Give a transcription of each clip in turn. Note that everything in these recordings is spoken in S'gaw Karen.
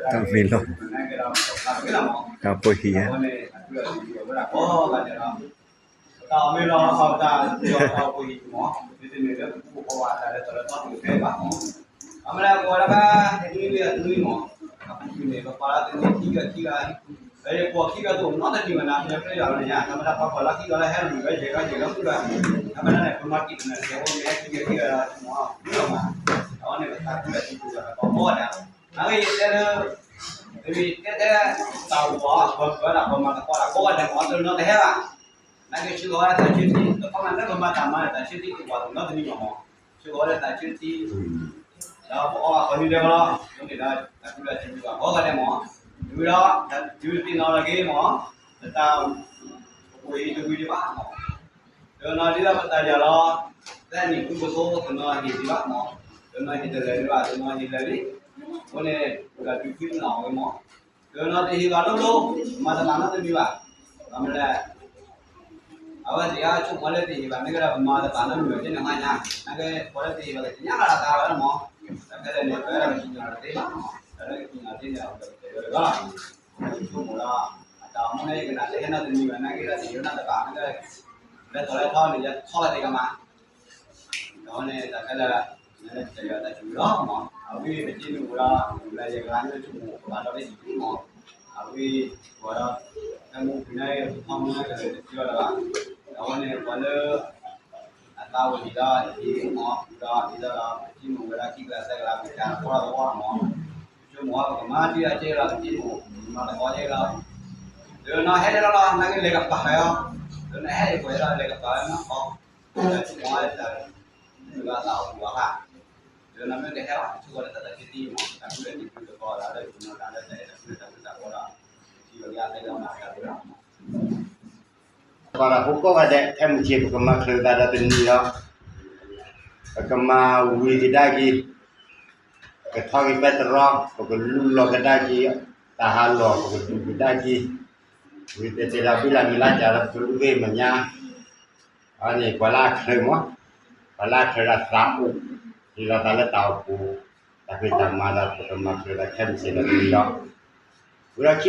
တၢ်မ့ၢ်လီၤ, တၢ်ဖိဟံၣ်ဧါ, တၢ်မ့ၢ်လီၤ တၢ်ဖိဟံၣ်မး, မ့တမ့ၢ်လၢပပူၤဖီဝါတၢ်လၢတၢ်လၢတၢ်ပူၤဖဲဘၣ်မး, အမ့ၢ်လၢပဝဲဒၣ်ဘၣ် တနွံဝံၤအတနွံမး, အပူၤကွံာ်န့ၣ် ပပာ်လၢတနွံခံဂၤခံဂၤ, ပကိးခံဂၤသိးနီတနွံဘၣ်နၤ ဖဲဖဲယွၤန့ၣ်ညါ တၢ်မ့ၢ်တၢ်ပှၤကွၢ်လီၤခံဂၤလၢဟဲလီၤမုၢ်ဝဲယဲၢ်ဂၤယဲၢ်ဂၤဃုဂၤ, တၢ်မ့ၢ်တၢ်န့ၣ် ပမၤက့ၤတနၢ်ကဲဝဲမ့ၢ်ဟဲခံဂၤခံဂၤလၢမး, မ့ၢ်လီၤမး, အဝဲန့ၣ်ပသးခုလၢထံပူၤဒီးပှၤကိးဂၤဒဲး, နာ်က့ယတဲလၢ တမ့ၢ်တဲတဲ တၢ်အိၣ်ဘၣ် ပှၤကွၢ်ဒၣ်ပှၤမၤသကိးတၢ်ကိးဂၤဒဲးမး တနီၤတဟဲဘၣ်, နာ်က့ဆှၢဂီၤဝဲတၢ်ဆၢထံ တခီမးလၢပမၤတၢ်မၤန့ၣ် တၢ်ဆၢထံတအိၣ်ဘၣ်တနီၤတမံၤဘၣ်မး, ဆှၢဂီၤဝဲတၢ်ဆၢထံ ဒီးပအီၣ်ဘၣ်ကိးနွံဒဲးလီၤ, န့ၣ်ဒီးတၢ်ကူတၢ်စူၤဘၣ်ကိးဂၤဒဲးမး, ဝံၤဒီး တၢ်ဒုးသ့ၣ်နီၣ်လီၤက့ၤမး, တၢ်အိၣ်အံၤတဝံၤဒံးဘၣ်မး, တနီၤဒ်သိးပတၢ်ယၤလီၤ, သၢနံၣ်ဃုပသိ တနီၤဟ့ၣ်ဒံးဘၣ်မး, တနီၤဟ့ၣ်တလၢာ်ဒံးဘၣ် တနီၤဟ့ၣ်လၢာ်လံ, အဃိန့ၣ် တၢ်ဒုးသ့ၣ်နီၣ်ဝဲမး, တနီၤတဟ့ၣ်ဘၣ်လိၤလိၤ, မၤတဘၣ်နီတမံၤဘၣ်, ဘၣ်မနုၤလဲၣ် အဝဲသ့ၣ်အဆိကမိၣ်လၢတဟ့ၣ်ဘၣ်မ့ၢ်ကဒီး ပမၤတဘၣ်နီတမံၤဘၣ်သ့ၣ်န့ၣ်မးညါ, နာ်က့ပှၤလၢတဟ့ၣ်ဘၣ်ကသ့ၣ်ညါဘၣ်တၢ်သးဘၣ်လီၤမး, တၢ်ခဲလၢာ်န့ၣ် ပဝဲဒၣ်ပသ့ၣ်ညါတသ့ဘၣ်, တၢ်လၢကသ့ၣ်ညါသ့န့ၣ် အဝဲပတဲဝဲလီၤ, ဆိကမိၣ်လီၤ, အတၢ်အိၣ်မူန့ၣ် ယကနၣ်တဟဲနီတမံၤဘၣ် နာ်က့ဒီးတဟ့ၣ်ဘၣ်နီတဘၣ်, လၢထီၣ်လၢထီန့ၣ် ယထီၣ်ဘၣ်သ့ၣ်ကမၤ ဒီးန့ၣ် တၢ်ခဲလၢာ် တၢ်ယွၤတၢ်စူၤလီၤမး, အဝဲပစံးနုာ်ဝဲဒီး လၢယကလါန့ၣ်ဆိကမိၣ်ကဘၣ်ဒီးလၢယၤမး, အဝဲ ပှၤဒီး ဖဲမူပူၤန့ၣ် ပထီမူန့ၣ်ကလဲၤတစံးလီၤဒီးဘၣ်, အဝဲန့ၣ်ပှၤလၢ အသးအိၣ်ဒံးဒီးယၤမး, ဒီးဒ်သိးဒီး ပစံးနုာ်ဝဲဒၣ်ခံကလးသၢကလး ပကးသီသီမး, ပဆိကမိၣ်အီၤ ပကမၤဒ်အကဲလီၤ ပစံးနုာ် ပမၤသကိးကဲလီၤ, ဒီးနီၤဟဲလီၤလီၤ နာ်က့လဲၤကပၤဝဲအီၤ, ဒီးနဟဲအံၤပှဲၤဒီးလဲၤကပၤဝဲနီၤ, ဆိကမိၣ်အီၤ တၢ်မုၢ်လၢ်သးအိၣ်ပူၤအီၤဘၣ်, ဒီးနမ့ၢ်တဟဲဘၣ် ဆိကမိၣ်ဒီးတၢ်သးဆံတံမး တၢ်ကူၣ်ဒီးတံကူၣ်တကီၢ်ဒီးလၢပနီၢ်တၢ်လၢတၢ်အဲၣ်တၢ်ကွံတၢ်မုၢ်တၢ်ဘီဒီး ထံၣ်ဝဲဒၣ်တဲလၢမၤတၢ်ဝဲဒၣ် ပှၤဒီးဖိကိးဂၤဒဲး ခဲမုၢ်ဆ့ၣ် ပကမၤချၢးသးဒီးတနံၤလီၤ, ပကမၤဝံၤကဒါက့ၤ, ကထီက့ၤပဲတြီ, ပကလူလီၤကဒါက့ၤ, တၢ်ဟးလီၢ် ပကဒူၣ်ကဒါက့ၤ, ဝံၤတဲတဲ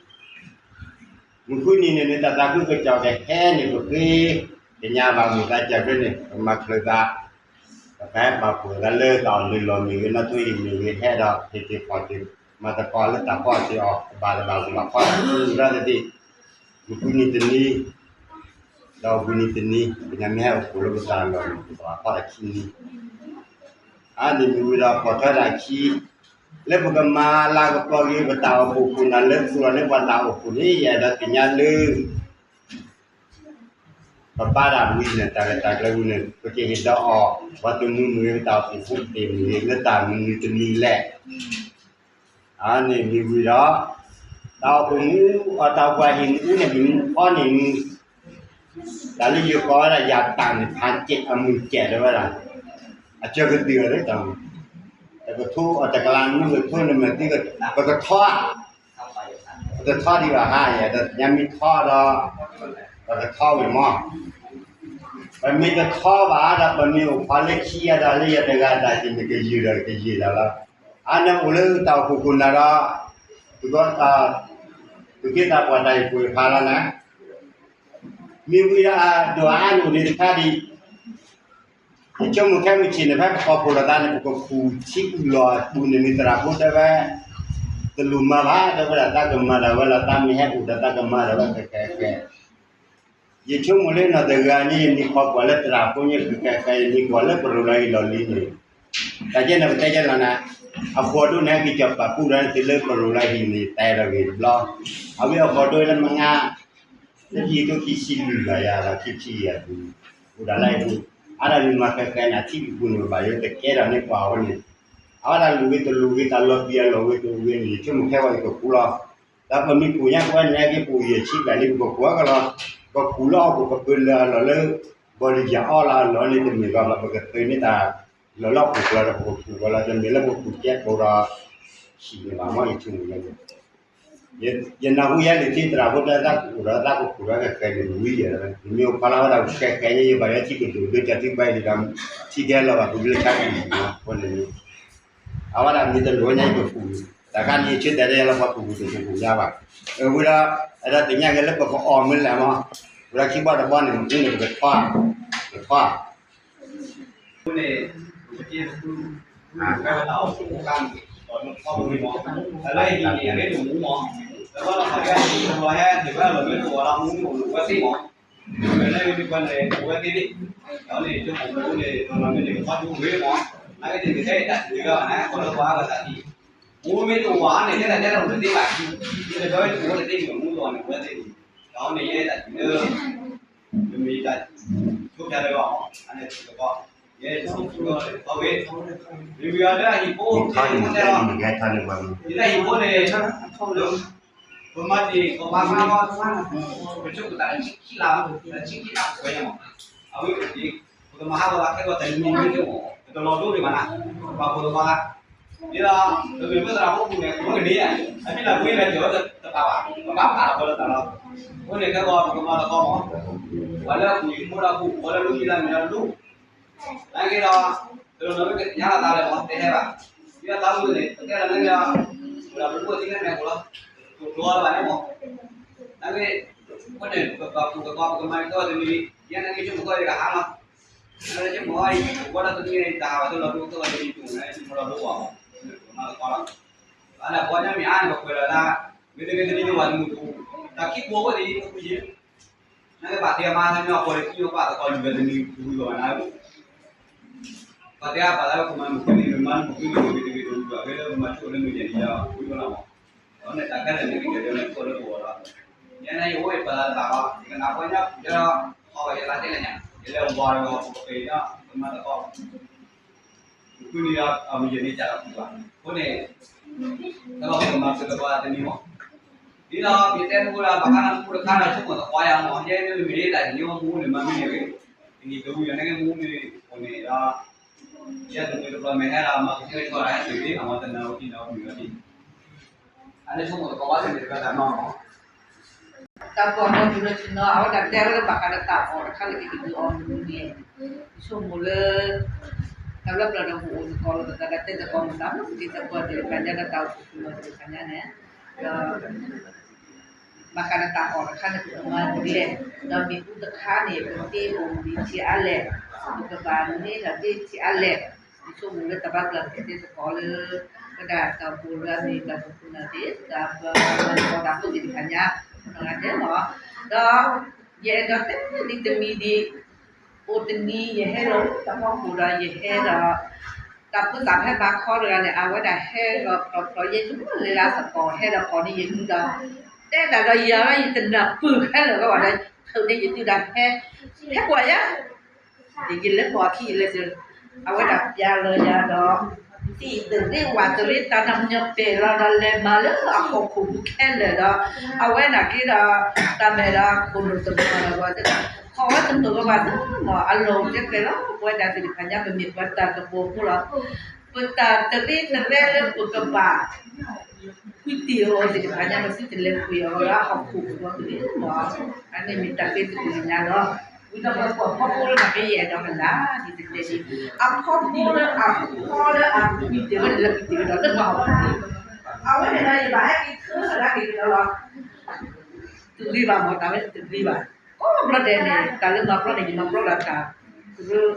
ဒီးဘုလၢမုၢ်လါကၢ်ဒီး ပကလူသ့ၣ်မဲာ်ညါ အန့ၣ် ပှၤလၢအချၢးမး, ပှၤလၢအချၢးဒီးသးအိၣ်, ဒ်သိးသးလၢတၢ်အိၣ်ဖှိၣ်, တၢ်ဖံးတၢ်မၤဒီး ပကမၤချၢးသးခဲမုၢ်ဆ့ၣ်ဒီးတနံၤလီၤ, ဝံၤဒီးခံဘီတဘီန့ၣ် မုၢ်ဃုနံၤန့ၣ်န့ၣ် တၢ်သးခုကစီၣ်ကဟဲန့ၣ် ပဃ့ကညးဘၣ်မုာ်သးစၢ်ဖဲန့ၣ် ပမၤချၢးသး, ပကဟဲပာ်ဖှိၣ်သးလၢတၢ်အီၣ်လၢလီၢ်မ့ၢ်ဂ့ၤ နီၣ်ထိၣ်ဟံၣ်မ့ၢ်ဂ့ၤ ဟဲဒီးဟ့ၣ်က့ၤဖီၣ်က့ၤ မၤသကိးလၢတၢ်ဖီၣ်က့ၤအီၤ ကဘၣ်တဘၣ်ကဘၣ်ဖီၣ်တၢ်ကူၣ်ဒီးတသ့ၣ်, မုၢ်ဃုနံၤတနံၤ, ဒီးဝံၤနံၤတနံၤ ပညါမ့ၢ်ဟဲအိၣ်ဖှိၣ်လၢပတၢ်လီၢ်န့ၣ် ပကဘၣ်ဖီၣ်တၢ်ခံနံၤ အါန့ၣ်မ့ၢ်ဝံၤဒီးပိာ်ထွဲတၢ်ခံ, လၢပကမၤလၤကပီၤက့ၤ ပတၢ်အိၣ်ဖှိၣ်ခိၣ်နၢ်လၢသူၣ်လီၤန့ၢ်ပှၤတၢ်အိၣ်ဖှိၣ်န့ၣ် ယအဲၣ်ဒိးသ့ၣ်ညါလၢ ပဘါတၢ်ဝံၤန့ၣ် တၢ်ရဲၣ်တၢ်ကျဲၤဝံၤန့ၣ် ပကဟ့ၣ်ဒီးအီၤ ပှၤတမုာ်မ့ၢ်ဂ့ၤ ပတၢ်အိၣ်ဖှိၣ်ဖိသ့ၣ်မ့ၢ်ဂ့ၤ လၢတၢ်မနုၤတမံၤလဲၣ် အါန့ၣ်မ့ၢ်ဝံၤဒီး တၢ်အိၣ်ဖှိၣ်မူ အတၢ်ပှၤဟံၣ်မ့ၣ်အူန့ၣ် ပမ့ၢ်ဖီန့ၣ်မ့ၢ် တၢ်လၢယကိးဝဲဒၣ်ယၤတၢ်န့ၣ် ဖးစဲးအမုၢ်စဲးတဲဝဲဒၣ် အစၢကတုၤအီၤလၢတၢ်မုၢ် တကထိအီၤတကလး နမ့ၢ်ကထိနမ့ၢ်သံ ပကထီ ပတထီဒံးဘၣ်ဟါ ယၤဒီးညါမ့ၢ်ထီဒီး ပကထီဝံၤမး ပမ့ၢ်တထီဘၣ်ဒီး ပမ့ၢ်အိၣ်ဖီလၢခံဂၤဒီး လၢယၤတဂၤတၢ်က့ၤန့ၣ် ကယုၢ်ဒီးကယုၢ်ဒီးလီၤ. အါန့ၣ်အိၣ်လၢတၢ်အိၣ်ဖှိၣ်ခိၣ်နၢ်ဒီး သုးက့သးပှၢ်တၢ်ဟ့ၣ်ကူၣ်ဟ့ၣ်ဖးလီၤနၤ မ့ၢ်ဝံၤဒီးအဒိၣ်အါန့ၣ်အိၣ်ဒံးတခါဒံး ယဆိကမိၣ်ခဲမုၢ်ဆ့ၣ်န့ၣ် ဖဲပဖီခိၣ်လိာ်သးန့ၣ် ပကခူၣ်ထံအုၣ်လီၤအပူၤန့ၣ် မ့ၢ်သရၣ်ဖိတဲဝဲ တလိၣ်မၤဘၣ် တဲဝဲဒၣ် သးကမၤဒၣ်ဝဲလီၤ သးမ့ၢ်ဟဲအိၣ်ဒီးသးကမၤဒၣ်ဝဲခဲခဲခဲ ယဆိကမိၣ်လၢနီၢ်တဂၤန့ၣ် ယမ့ၢ်ခိးကွၢ်လၢသရၣ်ဖိန့ၣ် ခဲခဲခဲ ယမ့ၢ်ကွၢ်လၢပရိၢ်လီၤဟံၣ်လီၢ်လံၤန့ၣ် တၢ်ကဲန့ၣ် ပတဲကဲလီၤနၤ အဃိဒိၣ်န့ၣ် က့ၤကၠီၣ်ပာ်ပူၤဒီးန့ၣ် တုၤလၢပရိၢ်လီၤဟံၣ်န့ၣ် တဲဒီးဂ့ၤတဘျီ အဝဲအဃိဒိၣ်လၢမငါ လၢခံကထိခံဆံလွံၢ်ဘၣ်ယၤဒီးခံဆံယဲၢ်ပူၤ အိၣ်ဒၣ်လၢအပူၤ အါဒၣ်မ့ၢ်မၤဃဲဃဲန့ၣ် အထံပူၤန့ၣ်ဘၣ်ယိၣ်တကဲဒီးန့ၣ်ကွၢ်ဝဲန့ၣ် အဝဲဒၣ်လူၤဂ့ၤတလူၤဂ့ၤ တၢ်လီၤပံာ်အလီၢ်ဂ့ၤတအိၣ်ဂ့ၤန့ၣ် ယဆိကမိၣ်ခဲဝဲယကခူၣ်လီၤ ဒီးပမ့ၢ်ခူၣ်ညါပဝဲန့ၣ်က့ၤပအိၣ်ယဲၢ်ဆံဘျဲၣ်လံ ပကခူၣ်အကလီၤ ပခူၣ်လၢအီၣ်ပကပၢလၢအလီၢ်လၢ ဘီလံယၤအီၣ်လၢအလီၢ်န့ၣ်တမ့ၢ်ဘၣ်ဘၣ် ပကသုးန့ၢ်တၢ်လီၤလီၢ်ပူၤကျီဒီးပကခူၣ်ကလီၤ တမ့ၢ်လၢပခူၣ်ကဲပိဒီး ဆံးန့ၣ်ဘၣ်မ့ၢ်ယဆိကမိၣ်ညါ ယနၢ်ဟူယဲလံာ်ထံတရၣ်ဖိတဲ တၢ်ကူၣ်ဒီးတၢ်ကခူၣ်ဒီးကဃဲၤန့ၣ်ဝံၤယဲၢ် မ့ၢ်အိၣ်ဖီလာ်ဝဲဒၣ်ကဃဲၤဃဲၤန့ၣ် ယဘၣ်ယဲထံကဒိၣ်ဒိၣ်ကၢ်ထံပှဲၤလံဒီး ထံကဲလီၤဘၣ်ပူၤလၢဆါကံၢ်အဃိန့ၣ် အဝဲဒၣ်မ့ၢ်တလိၣ်ညါယကခူၣ် တၢ်ခါန့ၣ် ယဆၢတဲာ်လၢယလီၤပှၤကူၣ်ကူၣ်ကူၣ်ကူၣ်ကူၣ်ယါဘၣ်. ဝံၤဒီး အဲၣ်ဒိးသ့ၣ်ညါက့ၤလၢပကအီၣ်မ့ၢ်လဲၣ်မး, ဝံၤဒီးခံဘီတဘီန့ၣ် မ့ၢ်န့ၣ် ပကထွါ, ပကထွါ န့ၣ် ပကတ့ပသူ တၢ်အီၣ်မ့ၢ် တၢ်လၢဟံၣ်န့ၣ် အရ့ဒိၣ်မး, လၢဘၣ်လီၤခီကဲဟံၣ် ဟဲတုၤဝဲလီၤမူန့ၣ် အိၣ်ဝဲသ့မး, မ့ၢ်လၢပှၤန့ၣ် အိၣ်ဝဲသ့န့ၣ်, ဒီးန့ၣ် ကၠိမူန့ၣ် တနီၤမ့ၢ်န့ၣ် ကဖီၣ်ဒူဝ့မး, နာ်က့န့ၣ် ကတဲတၢ်တဂၤဘၣ်န့ၣ် ကီၢ်လၢပှၤအါဂၤတၢ်သံ, မူမ့ၢ်တအိၣ်ဘၣ်န့ၣ် တဲတၢ်တဲတၢ်အိၣ်တသ့ဘၣ်, ဒီးတအိၣ်တသ့န့ၣ် မူတအိၣ်န့ၣ် အိၣ်ဝဲသ့န့ၣ်, ဒီးန့ၣ် ယဲတၢ်သံလၢ ပမ့ၢ်တၢ်ဆိကမိၣ်လၢအီၤ အန့ၣ်တကီး ယဲတၢ်ဆိကမိၣ်လၢအဝဲ မ့ၢ်ဝံၤအီၤလၢအဟံၣ်ဖိ တဲလီၤ, ယလၢဟံၣ်ဖိန့ၣ် ပမၤတ့ၢ် ပမၤမၤလီၤ ပဆိကမိၣ်တၢ်လၢဆံခံလါ လၢဆံခံလါပှဲၤညါမး, အဝဲ ပကမၤဟးဂီၤလၢခဲဂီၤတနံၤမ့ၢ်တအိၣ် ပတလီၤဒိဒံးဘၣ်နၤ, ပှၤဖိတဖၣ် ဒ်သိး ပမ့ၢ်ပသရၣ်ဖိပူၤန့ၣ် ပကန့ၢ် အမ့ၢ်လၢပှၤလၢကၠီၤတပာ်ဘၣ် ပဘၣ်ပာ်လီၤပှၤလၢတၢ်လီၤ, အဃိန့ၣ် ခဲဂီၤပကမၤတခီမး, ပှၤလၢအပူၤအံၤ ဖိဒီးပူၤ ပှၤလၢလူမံၤလၢမံၤလၢလူ, နာ်က့ဒီး တနီၤနီၤမ့ၢ်ကသ့ၣ်ညါလီၤသးလၢမး တဟဲဘၣ်, ဒ်သိးသးမုၢ်န့ၣ် ပတဲလီၤန့ၣ်ဒီး ပှၤလၢပလူအသံန့ၣ်မ့ၢ်အဃိလီၤ, တကျိၤလၢၤဘၣ်န့ၣ်မး, နာ်က့ အဃိန့ၣ် ပပာ်ဖှိၣ်ကသီ ပကမၤကသီတမံၤ, ယဲနာ်က့ဆိကမိၣ်ကီၢ်အံၤကဟါလီၤ, နာ်က့ဆိကမိၣ်အီၤအံၤ ပဝဲဒၣ်တမံၤအံၤ တၢ်ဟးဘၣ်တလီၤဒိကသီတမံၤပူၤန့ၣ် မၤလီၤဒိအီၤမး, ပမၤသကိးလီၤ, အန့ၣ်ပှၤညါမ့ၢ်အါန့ၣ် ပကွဲးလီၤသး, မ့ၢ်တဂ့ၤတမံၤန့ၣ် ပှၤတမုာ်ပူၤ, တၢ်ခံပူၤအဃိန့ၣ် ပူၤယံၤ နာ်က့ဘၣ်သ့ၣ်အမါသးမ့ၢ်အဃိန့ၣ် ခံပှၤသကိးလူၤဒီးတမံၤပူၤဝံၤဘၣ်နၤ, ပှၤတဲအါပှၤသးလၢကမၤမုၢ်ဃုန့ၣ် မ့ၢ်မၤမုၢ်ဃုန့ၣ် မ့ၢ်တဂ့ၤတမံၤဘၣ် ဖဲလၢပမၤဆိၣ်လၢမုၢ်ယဲၢ်နံၤယါ ဝံၤဘၣ်လီၤမး, ဒီးန့ၣ်တၢ်ခဲလၢာ်န့ၣ် ကယဲၢ်ဒၣ်န့ၣ် ခိၣ်လၢပဂီၢ်လီၤ, ယဲန့ၣ်ယအိၣ်ယပာ်လၢတဘၣ်ဘၣ် ယကနၣ်ပှၤညါပူၤဒီး အီၣ်ဘၣ်ယသးတဲလဲၣ်ညါ ယလဲၤဝၤဒီးပကပၤဒီး ကမၤသကိး ဃုန့ၣ်ဒီး အမုၢ်ယဲၢ်နံၤကၢ်လီၤပူၤဘၣ်. အဃိန့ၣ် တၢ်လီၢ်ပကမၤစၢၤကပၤတနံၤမး, ဒ်သိးယတဲမူဒီး ဘၣ်ဃးနၢ်မူတခါဒီး ဆိကမိၣ်သပှၢ်ယၤမး ယဲမ့မ့ၢ်ဒ်တၢ်တနံၤမး မူန့ၣ်မၤမ့ၢ်န့ၣ်ဂ့ၤ, တနံၤကဝံၤဒီး နကမူန့ၣ်အိၣ်န့ၣ်ဒီး ယဲတမုာ်တပျီၤမဲာ်ဟဲဒီး မၤကဆှဲကဆှီတၢ်ဟဲတုၤလံ အမၤတနၢ်ဝဲဒ်န့ၣ်ဝဲမုာ်ဝဲဒ်န့ၣ်, အန့ၣ်ဆိကမိၣ်သပှၢ်ဘၣ်တနံၤတဖၣ်တၢ်နီၢ်မး တၢ်ပီၢ်နီၢ်ပူၤလၢဆ့ၣ်နီၤ အဝဲဒၣ်တဲဝဲလၢဘၣ်ဃးဒီးတၢ်အီၣ်တခါလၢကကဒုးအီၣ်မနုၤန့ၣ်, ယဆိကမိၣ်လၢ တၢ်လၢပျၢၤဒီးပအိၣ်သကိးလိာ်သးဒီးတဲသကိးလိာ်သး ပသ့ၣ်သကိးသ့ၣ်တဖၣ်ညါဒီးတၢ်အိၣ်ဖှိၣ်သ့ၣ်တဖၣ်ညါန့ၣ်, ဒီး ဘၣ်ဃးဒီးတၢ်အီၣ်တခါန့ၣ် ပကမၤဒ်လဲၣ်, ဒီးမ့ၣ်အူတခါန့ၣ် ပကသ့အိၣ်ဒံးဆံးအါလဲၣ်, ပကဘၣ်န့ၢ်ဒီးသ့ဆံးအါလဲၣ်, ယဆိကမိၣ်လၢတၢ်ဘၣ်ပျၢၤကတဲသကိးလၢ ဝဲဒၣ်တၢ်အိၣ်ဖှိၣ်လၢအမ့ၢ်တၢ်အိၣ်ဖှိၣ်သ့ၣ် တၢ်ပၢၤသကိးတၢ်ဖိသ့ၣ်တဖၣ်ညါ, ပနီၢ်ဂၤဒဲးလီၤ, ဒီး ယအဲၣ်ဒိးတဲဒ်တမံၤဒ် အိၣ်တနံၤယဟဲလီၤတၢ်ဖီခိၣ်ဒီးယဟဲဒီး တၢ်ဖိသၣ်ဖဲဘးခီတဂၤန့ၣ် အဝဲဒၣ်ဟဲဒီးဖျီဖျီယဲၢ်ဆူလဲၤလၢသကိးဟဲဒီးကိးန့ၢ်ယၤဒီး တဲဒၣ်ဒီးယၤဝဲယတနၢ်ပၢၢ်ခဲလၢာ်ဝဲဘၣ်ဒီး ထုးန့ၢ်ယၤတုၤဒီးဟဲ ဟဲကွၢ်ယၤ ယလဲၤပိာ်အခံယလဲၤစၢၤ အဝဲဒၣ်ပျၢ်လီၤယၤဒီး သံၣ်တရ့ဝၣ်တရ့တၢ်နီၢ်မညီပဲာ်လီၤဒီးလဲၤမၤလၢအဟီၣ်ခိၣ်ပူၤခဲလၢာ်ဒီး အဝဲဒၣ်က့ၤဒီး တၢ်မဲာ်ဒီးခိၣ်နူာ်တမီၤဒီးဝဲသ့ၣ်ဒီး ခီဝဲတမုာ်ဝဲဘၣ်သ့ၣ်နီၤ အလီၢ်အိၣ်ကဲပှဲၤလီၤ ပဝဲဒၣ်သ့ၣ်တဖၣ်ညါ ပမ့ၢ်ပှၤတၢ်ကပီၤဖိလီၤ ပတၢ်တရ့တရ့လၢပကဘၣ် ကွံာ်တ့ၢ်အီၤသ့ၣ်တဖၣ်ညါ ပသုတလဲၤကွံာ်အီၤလၢအဟီၣ်ခိၣ်ပူၤလီၤတဂ့ၤလီၤ. အန့ၣ်မ့ၢ်တၢ်ကဲတၢ်ကလံၤညါလီၤ. ဝံၤဒီးပှၤဖီဖိလၢပှၤကယဲၢ်အဲၣ်ဒိးကနၣ် ဒ်တတဲဒ် အဖီဖိလၢအဖီလၢအကွံာ်တ့ၢ်ဝဲန့ၣ်လၢကွံာ်တ့ၢ်ဝဲဒီးလၢပှၤဟီၣ်ခိၣ်ပူၤ အဝဲန့ၣ်ဒီးယဘၣ်ဟဲက့ၤထၢလၢက့ၤကဒီးလီၤ. တဂ့ၤဘၣ်မ့ၢ် တၢ်ဝဲတဂ့ၤဘၣ်. ကိးဘျီဒဲးန့ၣ် တၢ်လၢမၤပျီန့ၣ် ယမၤပျီလၢတၢ် ကရၢ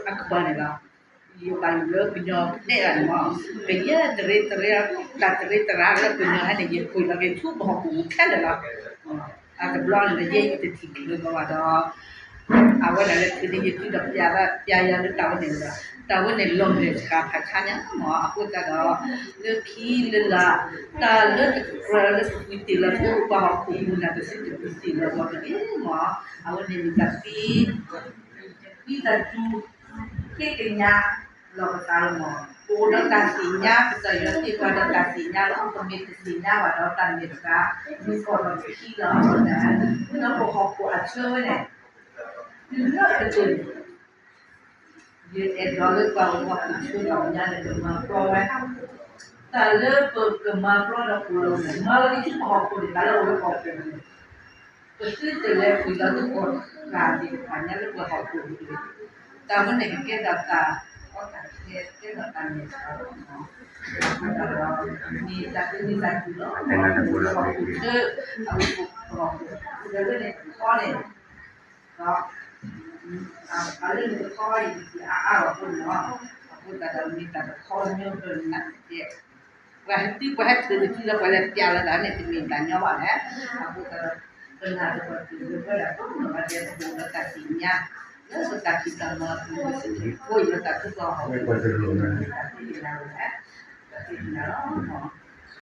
အကပၤန့ၣ်လီၤ. ယဘၣ်ယိၣ်လၢကညီတဲတၢ်န့ၣ်မ့ၢ် ကယဲၢ်တရ့တရ့ တၢ်တရ့တရ့လၢကညီဟဲန့ၣ် ယကွံာ်လီၤက့ၤဆူပဟီၣ်ခိၣ်ပူၤခဲလၢာ်လီၤ. အတဘျီန့ၣ်ဒီး ယဲယတထံၣ်က့ၤလၢၤဘၣ်ဒီး အဝဲဒၣ်လၢထုးန့ၢ်ယၤတုၤဒီးပျၢ် ပျၢ်ယၤလၢတၢ်ဝဲန့ၣ်ဒီး တၢ်ဝဲန့ၣ်လီၤမဲာ်တခါဖးဆါညါမ့ၢ် အဃိသတးဒီး လၢခံလၢလာ် တၢ်လၢတကြၢးလၢကကွံာ်တ့ၢ်လီၤဆူပှၤဟီၣ်ခိၣ်ပူၤန့ၣ် ကစံးတကွံာ်တ့ၢ်လီၤဘၣ်တဂ့ၤမ့ၢ် အဝဲန့ၣ်မ့ၢ်တၢ်သံ ဝံသးစူၤ ဃ့ကညးလီၤပသးလီၤမ့ၢ် ပအိၣ်ဒီးတၢ်သ့ၣ်ညါ ကစၢ်ယွၤသ့ၣ်ပှၤဒီးတၢ်သ့ၣ်ညါလီၤ ပမ့ၢ်တသ့ၣ်ညါဘၣ်ဒီးတၢ်မ့ၢ်တၢ် မ့ၢ်ကီၢ်ဒီးခံလီၤ လၢပဟီၣ်ခိၣ်အဆၢဝဲန့ၣ် တုၤလၢအကတၢၢ် ယအဲၣ်ဒိးလၢပှၤဂီၢ်မုၢ်ဆၢထၢၣ်ညါန့ၣ် ကမၤပျီဝဲ တၢ်လၢပကမၤပျီဒီးပူၤလီၤန့ၣ် မၤလီၤက့ၤဆူပဟီၣ်ခိၣ်န့ၣ် တၢ်လၢအအိၣ်လၢဟီၣ်ခိၣ်န့ၣ် ပသုတလဲၤကွံာ်လီၤသကိးတၢ်သ့ၣ်တဖၣ်ညါလၢပဟီၣ်ခိၣ်န့ၣ် တၢ်ဝဲန့ၣ်ကကဲထီၣ်တၢ် အဝဲသ့ၣ်တၢ်ကဲတဲလီၤတၢ်န့ၣ် အဃိသတးဒီး မ့ၢ်တၢ်သူၣ်မံသးစူၤလီၤ ပှၤဖိသၣ်ဖိသၢ အဝဲပှၤဖိသၣ်ဖိသၢလၢန့ၣ် တခီန့ၣ် ဒီး အလၢန့ၣ်တခီအံၤ အါအါဂီၢ်ဖိန့ၣ်လီၤ. အဃိသတးဒီး မ့ၢ်တၢ်တခီညီဒီးနးကဲ ပှၤဟဲတုၤပှၤဟဲထုးန့ၣ် ထံလၢပှၤလဲၤပျးလီၤသးန့ၣ် တမ့ၢ်တၢ်ညီဘၣ်လဲၣ်. အဃိသတးဒီး ပနာ်သပှၢ်တၢၢ်လၢပဝဲဒၣ်ကိးနီၢ်ဂၤဒဲး ပအိၣ်ဒီးတၢ်သ့ၣ်ညါ လၢပတၢ်ဖံးတၢ်မၤအပူၤ ပစံးဘျုးကစၢ်ယွၤတၢ်သူၣ်ကီၢ်ဟီၣ် တၢ်သ့ၣ်ညါလီၤ. တၢ်သ့ၣ်ညါလီၤ.